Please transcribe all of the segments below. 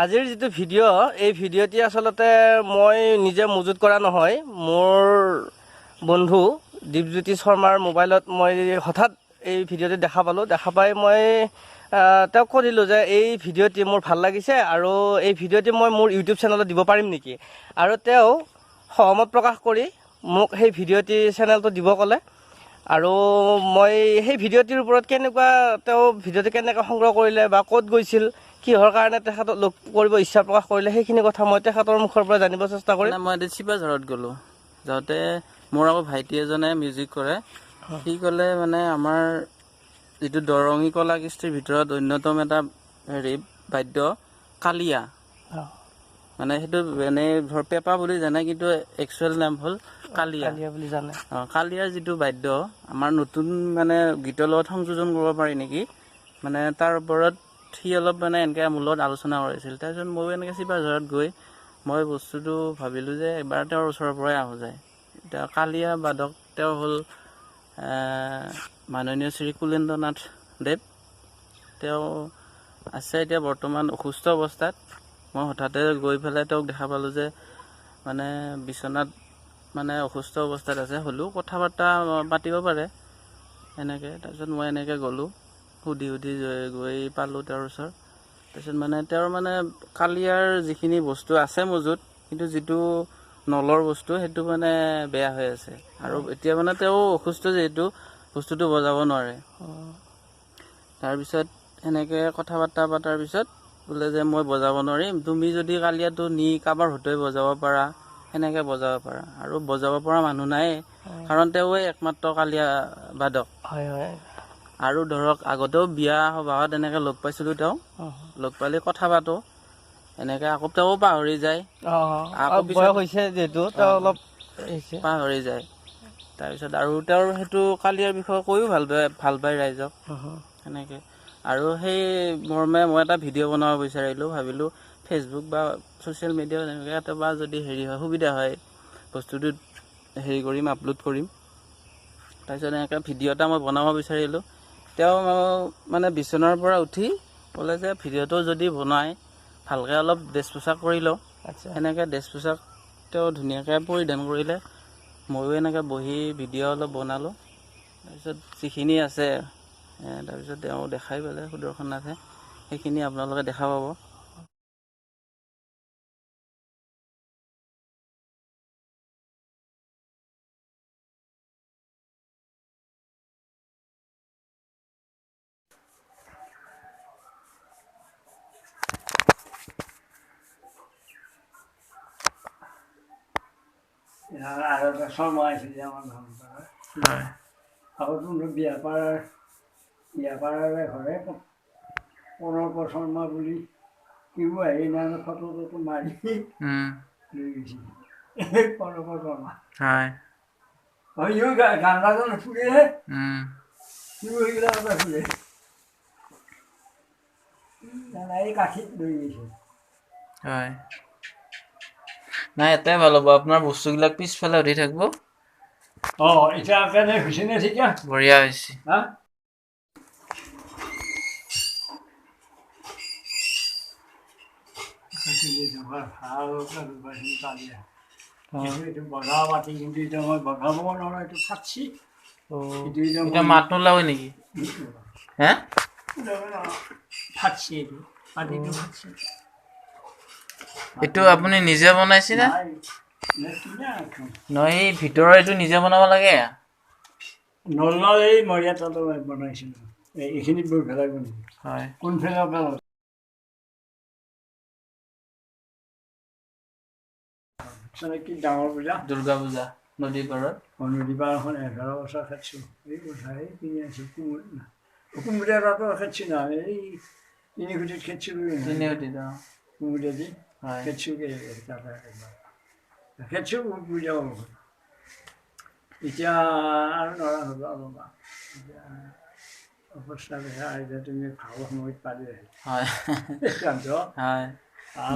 আজিৰ যিটো ভিডিঅ', এই ভিডিঅ'টি আচলতে মই নিজে মজুত কৰা নহয়। মোৰ বন্ধু দীপজ্যোতি শৰ্মাৰ মোবাইলত মই হঠাৎ এই ভিডিঅ'টি দেখা পালোঁ। দেখা পাই মই তেওঁক কৈ দিলোঁ যে এই ভিডিঅ'টি মোৰ ভাল লাগিছে আৰু এই ভিডিঅ'টি মই মোৰ ইউটিউব চেনেলত দিব পাৰিম নেকি, আৰু তেওঁ সহমত প্ৰকাশ কৰি মোক সেই ভিডিঅ'টি চেনেলটো দিব ক'লে। আৰু মই সেই ভিডিঅ'টিৰ ওপৰত কেনেকুৱা, তেওঁ ভিডিঅ'টো কেনেকৈ সংগ্ৰহ কৰিলে বা ক'ত গৈছিল, কিহৰ কাৰণে তেখেতক লগ কৰিব ইচ্ছা প্ৰকাশ কৰিলে, সেইখিনি কথা মই তেখেতৰ মুখৰ পৰা জানিব চেষ্টা কৰিম। মই এদিন চিপাঝাৰত গ'লোঁ, যাওঁতে মোৰ আকৌ ভাইটি এজনে মিউজিক কৰে। সি ক'লে মানে আমাৰ যিটো দৰঙী কলা কৃষ্টিৰ ভিতৰত অন্যতম এটা হেৰি বাদ্য কালিয়া, মানে সেইটো এনেই ধৰ পেঁপা বুলি জানে, কিন্তু একচুৱেল নাম হ'ল কালিয়া। কালিয়া বুলি জানে। কালিয়াৰ যিটো বাদ্য আমাৰ নতুন মানে গীতৰ লগত সংযোজন কৰিব পাৰি নেকি, মানে তাৰ ওপৰত সি অলপ মানে এনেকৈ মোৰ লগত আলোচনা কৰিছিল। তাৰপিছত ময়ো এনেকৈ চিপাঝাৰত গৈ মই বস্তুটো ভাবিলোঁ যে এবাৰ তেওঁৰ ওচৰৰ পৰাই আহোঁ যায়। এতিয়া কালিয়া বাদক তেওঁ হ'ল মাননীয় শ্ৰী কুলেন্দ্ৰ নাথ দেৱ। তেওঁ আছে এতিয়া বৰ্তমান অসুস্থ অৱস্থাত। মই হঠাতে গৈ পেলাই তেওঁক দেখা পালোঁ যে মানে বিচনাত মানে অসুস্থ অৱস্থাত আছে, হ'লেও কথা বাৰ্তা পাতিব পাৰে এনেকৈ। তাৰপিছত মই এনেকৈ গ'লোঁ, সুধি সুধি গৈ পালোঁ তেওঁৰ ওচৰত। তাৰপিছত মানে তেওঁৰ মানে কালিয়াৰ যিখিনি বস্তু আছে মজুত, কিন্তু যিটো নলৰ বস্তু সেইটো মানে বেয়া হৈ আছে, আৰু এতিয়া মানে তেওঁ অসুস্থ যিহেতু বস্তুটো বজাব নোৱাৰে। তাৰপিছত সেনেকৈ কথা বাৰ্তা পতাৰ পিছত বোলে যে মই বজাব নোৱাৰিম, তুমি যদি কালিয়াটো নি কাৰোবাৰ হতুৱাই বজাব পাৰা, সেনেকৈ বজাব পাৰা। আৰু বজাব পৰা মানুহ নাই, কাৰণ তেওঁৱে একমাত্ৰ কালিয়া বাদক। হয় হয়। আৰু ধৰক আগতেও বিয়া সবাহত এনেকৈ লগ পাইছিলোঁ তেওঁক, লগ পালে কথা পাতোঁ এনেকৈ, আকৌ তেওঁ পাহৰি যায়। আকৌ বয়স হৈছে যিহেতু তেওঁ অলপ পাহৰি যায়। তাৰপিছত আৰু তেওঁৰ সেইটো কালিয়াৰ বিষয়ে কৈও ভাল পায় ৰাইজক সেনেকৈ। আৰু সেই মৰ্মে মই এটা ভিডিঅ' বনাব বিচাৰিলোঁ, ভাবিলোঁ ফেচবুক বা ছ'চিয়েল মিডিয়া তেনেকৈ এটা বা যদি হেৰি হয় সুবিধা হয় বস্তুটোত হেৰি কৰিম, আপলোড কৰিম। তাৰপিছত এনেকৈ ভিডিঅ' এটা মই বনাব বিচাৰিলোঁ। তেওঁ মানে বিচনাৰ পৰা উঠি ক'লে যে ভিডিঅ'টো যদি বনায় ভালকৈ অলপ ড্ৰেছ পোছাক কৰি লওঁ। সেনেকৈ ড্ৰেছ পোছাক তেওঁ ধুনীয়াকৈ পৰিধান কৰিলে, ময়ো এনেকৈ বহি ভিডিঅ' অলপ বনালোঁ। তাৰপিছত যিখিনি আছে তাৰপিছত তেওঁ দেখাই পেলাই সুদৰ্শন নাথে, সেইখিনি আপোনালোকে দেখা পাব। আৰু এটা শৰ্মা আহিছিল আমাৰ ঘৰত, আগতো বিয়াপাৰাৰে ঘৰে কনক শৰ্মা বুলি সিও আহি নাই ফটো টটো মাৰি লৈ গৈছিল। কনক শৰ্মা সিও গান বাজান ফুৰে, সিও সেইবিলাক ফুৰে, এই কাঠিত লৈ গৈছিল। হয় নাই, এটাই ভাল হ'ব আপোনাৰ বস্তুবিলাক পিছফালে উঠি থাকিব। এতিয়া কেনে হৈছে নে? তেতিয়া বঢ়িয়া হৈছে। হা, এইটো মাত নোলাব নেকি? হে, ফাটছি, এইটো পাতিটো ফাটছি। এইটো আপুনি নিজে বনাইছে নে? নহয়, এই ভিতৰৰ এইটো নিজে বনাব লাগে। নলনাল এই মৰিয়া তাতো বনাইছিলোঁ, এইখিনিত বৈ পেলাই বনাইছিলোঁ। হয়, কোনফালে কি ডাঙৰ পূজা, দুৰ্গা পূজা নদী পাৰত। নদী পাৰখন 11 বছৰ খেদিছোঁ। এই কথা এই কিনি আনিছোঁ কুমুৰীয়া তাতো খেদিছোঁ নহয়, এই তিনিখুটিত খেদিছিলোঁ। তিনিখুটিত কুমুৰীয়া দি খেদিছোঁ তাতে খেদিছোঁ পূজা। এতিয়া আৰু নোৱাৰা হ'লো অলপমান, এতিয়া অৱস্থা বেয়া। এতিয়া তুমি ভাল সময়ত পালি। হয়,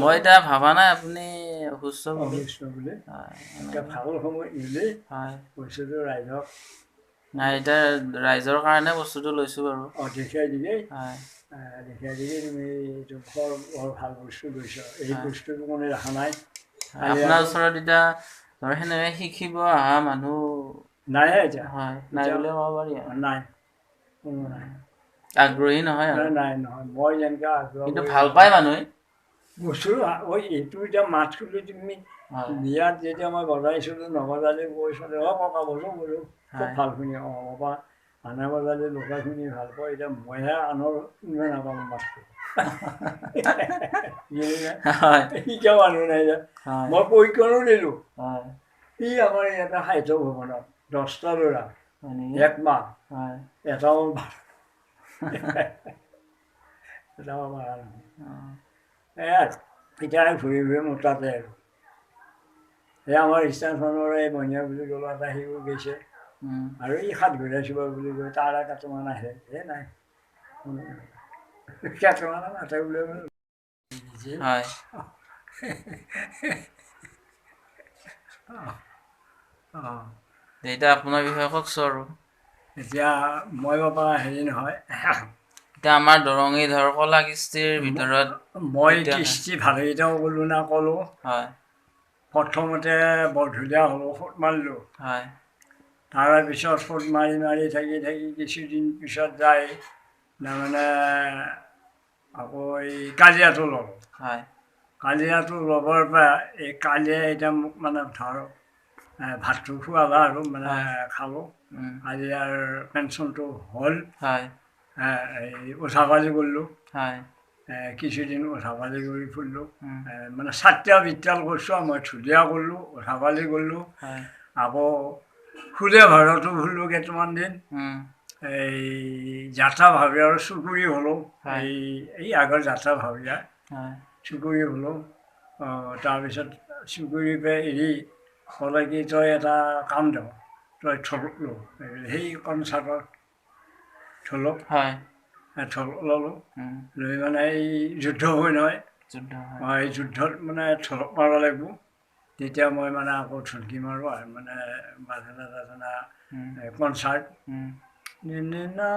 মই এতিয়া ভাবা নাই আপুনি অসুস্থ বুলি। হয়। এতিয়া ভাল সময়ত নিলে হয় বস্তুটো ৰাইজক নাই, এতিয়া ৰাইজৰ কাৰণে বস্তুটো লৈছোঁ বাৰু। অঁ, দেখুৱাই দিবি। হয়। দেখুৱাই দিবি, তুমি এইটো বৰ বৰ ভাল বস্তু লৈছ, এই বস্তুটো কোনো দেখা নাই। আপোনাৰ ওচৰত এতিয়া ধৰ সেনেকে শিকিব অহা মানুহ নাই এতিয়া। হয়, নাই বুলিয়ে ক'ব পাৰি। নাই, কোনো নাই। আগ্ৰহী নহয় আৰু? নাই, নহয়, মই যেনেকৈ আগ্ৰহ। কিন্তু ভাল পায় মানুহে বস্তু। ঐ, এইটো এতিয়া মাত খুলি তুমি বিয়াত যেতিয়া মই বজাইছিলোঁ, নবজালে কৈছিলোঁ, অ ককা বজো বজো, খুব ভাল শুনি। অঁ বাবা, আনে বজালে লোকে শুনি ভাল পায়, এতিয়া মইহে আনৰ শুনিব নাপালোঁ মাতটো। শিকা মানুহ নাই যে, মই প্ৰশিক্ষণো দিলোঁ। ই আমাৰ ইয়াতে সাহিত্য ভৱনত 10টা ল'ৰা এক মাহ, এটাও এটাও ভাল নহয়। এতিয়া ঘূৰি ঘূৰি মোৰ তাতে আৰু এই আমাৰ ষ্টেচনৰ এই বনিয়া বুলি ক'লো এটা, সিও গৈছে। আৰু এই সাতঘৰীয়া শিৱ বুলি কয়, তাৰ কেইটামান আহে। এই নাই, কেইটামান মাতে বোলে। অঁ, এতিয়া আপোনাৰ বিষয়ে কওকচোন আৰু। এতিয়া মই বাবা হেৰি নহয়, এতিয়া আমাৰ দৰঙী ধৰ কলা কৃষ্টিৰ ভিতৰত মই কৃষ্টি ভালেকেইটাও ক'লোঁ না ক'লোঁ। হয়। প্ৰথমতে বৰধুলীয়া হ'লোঁ, সোঁত মাৰিলোঁ। হয়। তাৰে পিছত সোঁত মাৰি মাৰি থাকি থাকি কিছুদিন পিছত যায় তাৰমানে আকৌ এই কালিয়াটো ল'লোঁ। হয়। কালিয়াটো ল'বৰ পৰা এই কালিয়াই এতিয়া মোক মানে ধৰ ভাতটো খোৱালা আৰু মানে খালোঁ। কালিয়াৰ পেঞ্চনটো হ'ল। হয়। এই ওজাপালি কৰিলোঁ। হয়। কিছুদিন ওজাপালি কৰি ফুৰিলোঁ, মানে ছাত্ৰীয়া বিদ্যাল কৰিছোঁ মই, ঢুলীয়া কৰিলোঁ, ওজাপালি কৰিলোঁ। আকৌ খুলীয়া ভাড়াটো ফুৰিলোঁ কেইটামান দিন। এই যাত্ৰা ভাৱৰীয়াৰ চুকুৰি হ'লোঁ, এই এই আগৰ যাত্ৰা ভাৱৰীয়া চুকুৰি হ'লোঁ। তাৰপিছত চুকুৰিৰ পৰা এৰি ক'লে কি, তই এটা কাম দিওঁ, তই ঢোল ল, সেই কনচাৰ্টত ঢোলক। হয়। ঢোল ল'লোঁ, লৈ মানে এই যুদ্ধ হয় নহয়, এই যুদ্ধত মানে ঢোলক মাৰিব লাগিব। তেতিয়া মই মানে আকৌ ঢুলকি মাৰোঁ আৰু মানে বাজনা তাজনা কনচাৰ্ট। নে না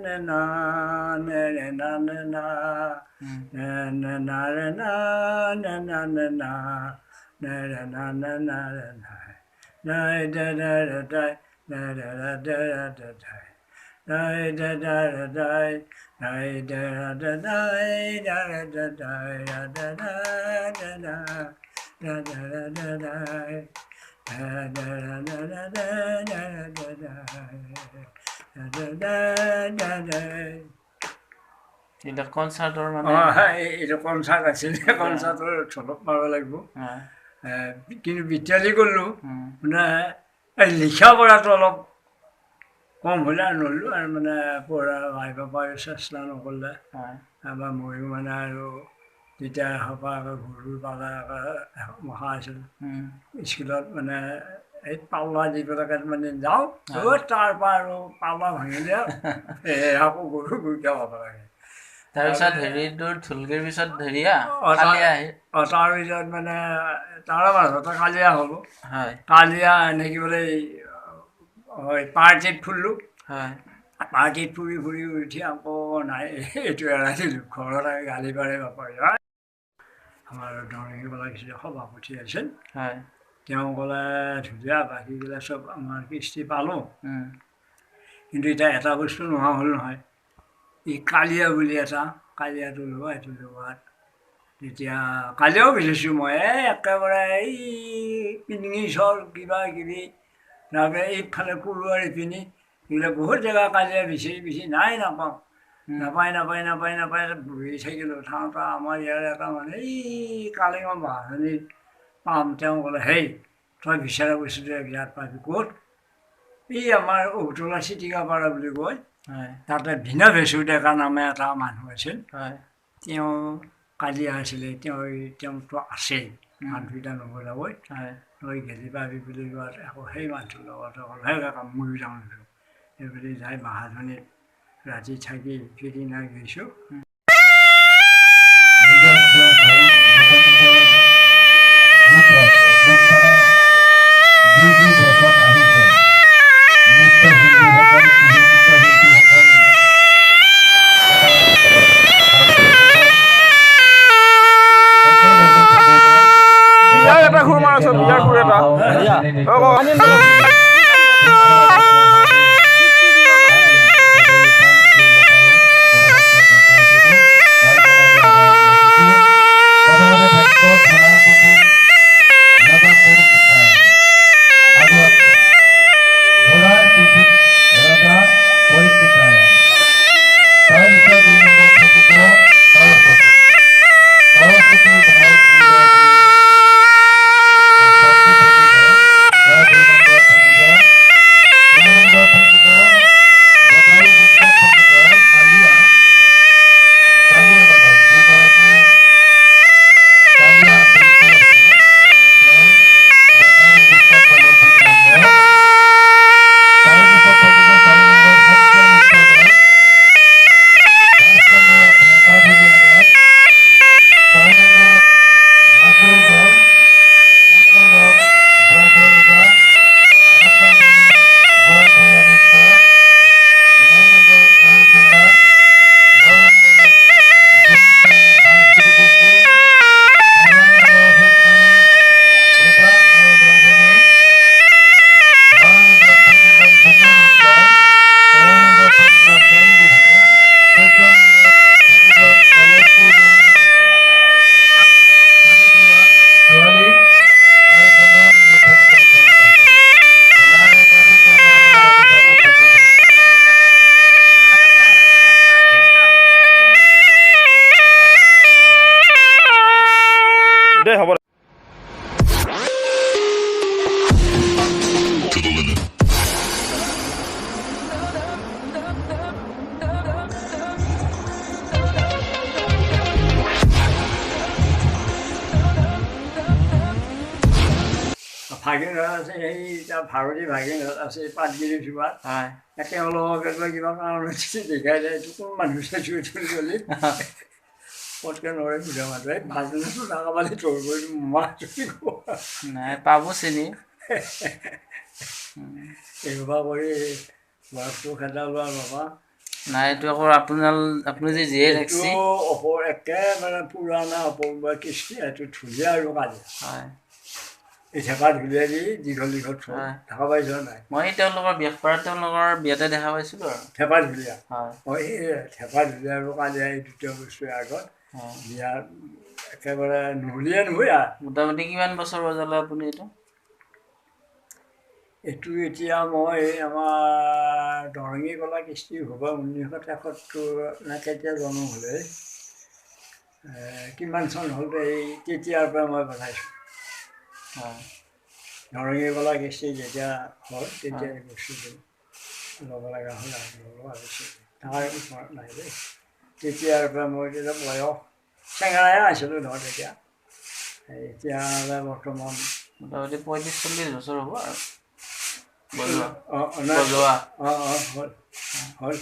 নে না নে না নে না নে না ৰে না নে না নে না নে ৰে না নে না ৰে নাই দে দে ৰে দাই দে দে ৰে দে ৰে দে দাই দাই দে দে ৰে দাই দাই দে ৰে দে দাই দে ৰে দে দাই ৰে দে দে দে দা দে দে ৰে দে দাই দে দে ৰে দে দে দে দে ৰে দে দাই দে দে দে দে। এইবিলাক কনচাৰ্টৰ মানে? অঁ, এইটো কনচাৰ্ট আছিল, কনচাৰ্টৰ ঢোলক মাৰিব লাগিব। কিন্তু বিত্যালি কৰিলোঁ, মানে এই লিখা পঢ়াটো অলপ কম হ'লে আৰু নললোঁ আৰু মানে পঢ়া ভাই পাপাই চেষ্টা নকৰিলে। তাৰপৰা ময়ো মানে আৰু তেতিয়া এসোপা গৰুৰ পালা মহা আছিল স্কুলত, মানে এই পাল্লা দি পেলাই মানে যাওঁ, তাৰপৰা আৰু পাল্লা ভাঙিলে এই আকৌ গৰু গুৰিকে পাব লাগে। তাৰপিছত হেৰিটোৰ ঢুলকিৰ পিছত হেৰিয়া? অঁ, তাৰপিছত মানে তাৰ মাজতে কালিয়া হ'লোঁ। হয়। কালিয়া এনেকৈ বোলে পাৰ্টিত ফুৰিলোঁ। হয়। পাৰ্টিত ফুৰি ফুৰি উঠি আকৌ নাই, এইটো এৰাই দিলোঁ। ঘৰত আহি গালি পাৰে বাপাৰে। আমাৰ দৰঙী কলাকৃষ্টিৰ সভাপতি আছিল, তেওঁ ক'লে ধুনীয়া বাকীগিলা চব আমাৰ কৃষ্টি পালোঁ, কিন্তু এতিয়া এটা বস্তু নোহোৱা হ'ল নহয়, এই কালিয়া বুলি এটা, কালিয়াটো লোৱা, এইটো লোৱাত তেতিয়া কালিয়াও বিচাৰিছোঁ মই, এই একেবাৰে এই পিনিচৰ কিবা কিবি, তাৰপৰা এইফালে কুৰুৱাৰ পিনি এইবিলাক বহুত জেগা কালিয়া বিচাৰি বিচাৰি নাই, নাপাওঁ, নাপায় নাপায় নাপায় নাপায় বহি থাকিলোঁ। থাওঁতে আমাৰ ইয়াৰ এটা মানে এই কালিঙৰ বাঁহনিত পাম, তেওঁ ক'লে হেই তই বিচৰা বস্তুটো ইয়াত পাবি। ক'ত? এই আমাৰ ঔতলা চিটিকাপাৰা বুলি কয়, তাতে বিনা ভেচু ডেকা নামে এটা মানুহ আছিল, তেওঁ কালিয়া আছিলে, তেওঁ তেওঁতো আছেই, মানুহকেইটা নগ'লাগৈ, তই গেলি পাবি বুলি কোৱাত আকৌ সেই মানুহটোৰ লগত ক'লো, সেই কাম ময়ো যাওঁ সেইবুলি যাই বাহাজনীত ৰাতি থাকি সিদিনা গৈছোঁ। ভাগিনহঁত আছে, সেই ভাৰতী ভাগিনহঁত আছে পাটগিৰি চুবাত। তেওঁলোকক একবাৰ কিবা কাৰণত দেখাই যায়, এইটো কোন মানুহ চাইছোঁ এইটো বুলি পটকৈ নৰে সোধা মানুহ, এই ভাজনাটো টকা পালে ধৰিব মাছ নাই পাব চিনি। এইসোপা কৰি বয়সটো খেদালো আৰু বাবা। নাই এইটো আকৌ আপোনাৰ আপুনি যে জীয়াই থাকছি একেবাৰে পুৰণা অপূৰ্ব কৃষ্টি, এইটো ধুনীয়া আৰু কালি হয়। এই ঢেকা ধুলীয়া দি দীঘল দীঘল থোক দেখা পাইছ নাই? মই তেওঁলোকৰ বিয়া পাৰাত তেওঁলোকৰ বিয়াতে দেখা পাইছিলোঁ আৰু ঢেকা ধুলীয়া। অঁ, এই ঢেকা ধুলীয়া আৰু কালিয়া এই দুটা বস্তুৱে আগত বিয়া একেবাৰে নহলীয়া নহয়। মোটামুটি কিমান বছৰ বজালে আপুনি এইটো? এইটো এতিয়া মই আমাৰ দৰঙী কলা কৃষ্টি সভা 1973 নে কেতিয়া জন্ম হ'লে কিমান চন হ'ল এই তেতিয়াৰ পৰা মই বজাইছোঁ। দৰঙী কলা কৃষ্টি যেতিয়া হ'ল তেতিয়া এই বস্তুটো ল'ব লগা হ'ল আৰু ল'ব আৰু তাৰ ওপৰত নাই দেই। তেতিয়াৰ পৰা মই তেতিয়া বয়স চেঙেৰাই আছিলোঁ ধৰ তেতিয়া, এতিয়ালৈ বৰ্তমান মোটামুটি 35-40 বছৰ হ'ব আৰু। অঁ অঁ হ'ল হ'ল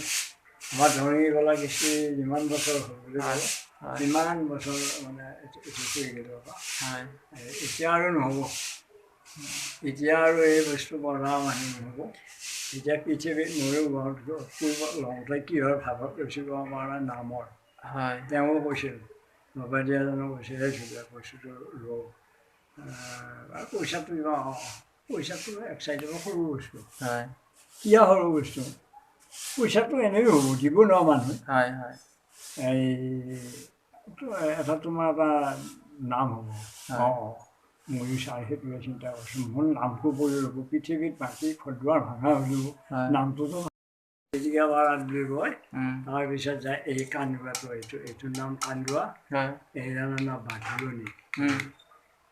আমাৰ দৰঙী কলা কৃষ্টি যিমান বছৰ হ'ল বুলি ক'লে ইমান বছৰ মানে এইটো কৰি গ'লো। এতিয়া আৰু নহ'ব, এতিয়া আৰু এই বস্তু বজা মানুহ নহ'ব। এতিয়া পৃথিৱীত ময়ো লওঁতে কিহৰ ভাৱত লৈছিলোঁ আমাৰ নামৰ, তেওঁ কৈছিল বাবাদিয়াজনে কৈছিল এই ধুনীয়া বস্তুটো লওঁ, পইচাটো ইমান পইচাটো এক চাইডৰ সৰু বস্তু। কিয় সৰু বস্তু? পইচাটো এনেই হ'ব দিব নোৱাৰা মানুহে। এই এটা তোমাৰ এটা নাম হ'ব। অঁ অঁ ময়ো চাই সেইটোৱে চিন্তা কৰিছোঁ, মোৰ নামটো পৰি ৰ'ব পৃথিৱীত, বাকী ঘৰ ভাঙা হ'লেও নামটোতো ভাড়াত বুলি কয়। তাৰপিছত যায় এই কান্দুৱাটো, এইটো এইটোৰ নাম কান্দুৱা, এইজনৰ নাম বাঘুলনি,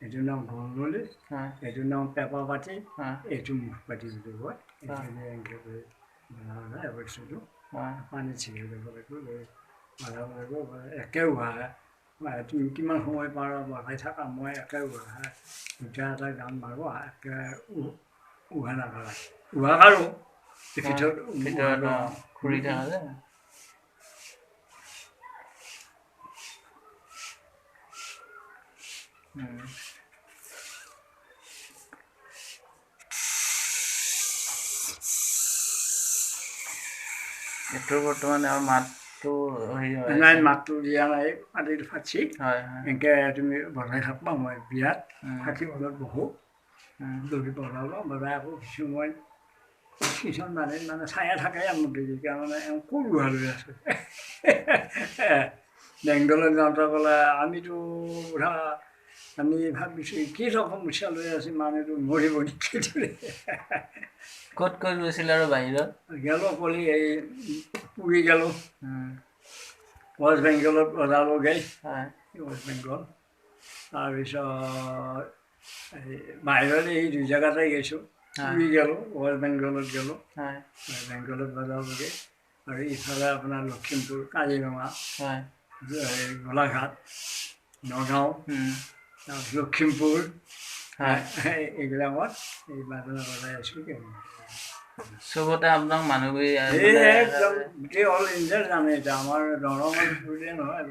এইটোৰ নাম গলগলি, এইটোৰ নাম পেপা পাতি, এইটো মুখ পাতি বুলি কয়। এইটো এনেকৈ কৰি বনোৱা যায় বস্তুটো। পানীত ছিঙি ল'ব লাগিব, লৈ বনাব লাগিব। একে উহাহে তুমি কিমান সময় পাৰা বনাই থাকা, মই একে উহাহে দুটা এটা গান মাৰোঁ, একে উহা নাকাঢ়া উহা কাঢ়োঁ ভিতৰত ঘূৰি থকা যে। এইটো বৰ্তমান আৰু মাতটো নাই, মাতটো দিয়া নাই, পাতিটো ফাটছি। এনেকৈ তুমি বনাই থাকবা, মই বিয়াত ফাঁচি বজাত বহোঁ। বহি বজালোঁ। বজাই আকৌ কিছুমান কিছুমান মানুহে মানে চায়ে থাকে মোক দেখি, তাৰমানে সৰু লৈ আছে। বেংগলত যাওঁতে ক'লে, আমিতো বুঢ়া, আমি ভাবিছোঁ কি ৰকম ৰিক্সা লৈ আছে, মানুহটো মৰিব নেকি। ক'ত ক'ত গৈছিলে আৰু বাহিৰত? গ'লোঁ কলি এই পুৰী গ'লোঁ, ৱেষ্ট বেংগলত বজালোগৈ, ৱেষ্ট বেংগল। তাৰপিছত এই বাহিৰত এই দুই জেগাতে গৈছোঁ। পুৰী গ'লোঁ, ৱেষ্ট বেংগলত গ'লোঁ, ৱেষ্ট বেংগলত বজালোগৈ। আৰু ইফালে আপোনাৰ লখিমপুৰ, কাজিৰঙা, এই গোলাঘাট, নগাঁও, তাৰপিছত লখিমপুৰ, এইবিলাকত এই বাজনা বজাই আছোঁ। চবতে আপোনাক মানুহবোৰে এই একদম গোটেই অল ইণ্ডিয়া জানে এতিয়া, আমাৰ দৰঙত বুলিয়ে নহয়।